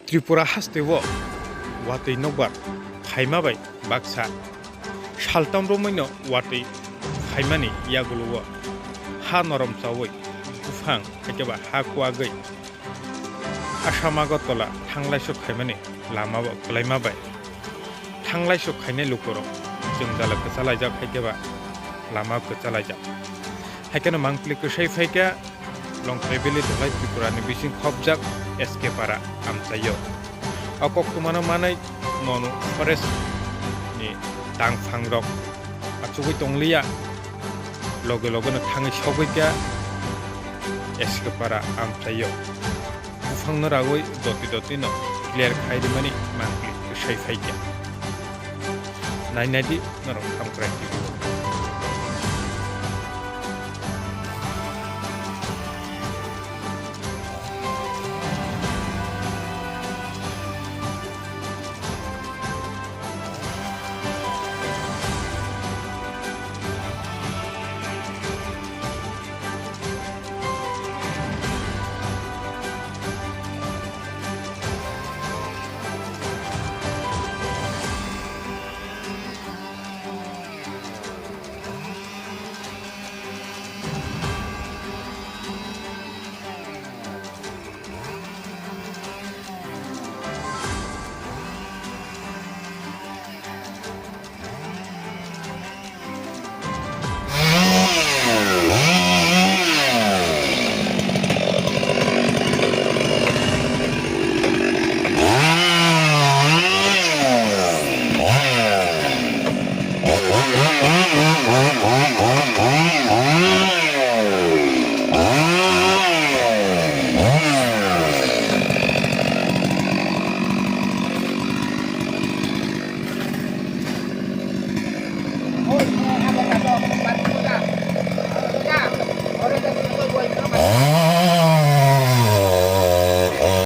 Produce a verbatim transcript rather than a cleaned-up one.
Tripura hasteo watwi nokbar phaima bai baksa saltam romwino watwi phaimani yagulo o ha norom chawi buphang haikhe ba ha kuagwi Assam Agartala thanglaiso khaimani lama bo kwlaima bai thanglaiso khainai lukurok jwngjalo kwchalaijak haikhe ba lama kwchalaijak. Haikheno mangpili kwsai phaikha Longkai Valley Dholai Tripura ni bising khopjak S K Para amchaio. O koktwmano manwi Manu Forest ni tangphang rok achugwi tongliya, loge loge no thangwi sogwi kha S K Para amchaio. Buphang no ragwi doti doti no clear khai rimani mangpili kwsai phaikha. Nainai di norok Thamkrai T V.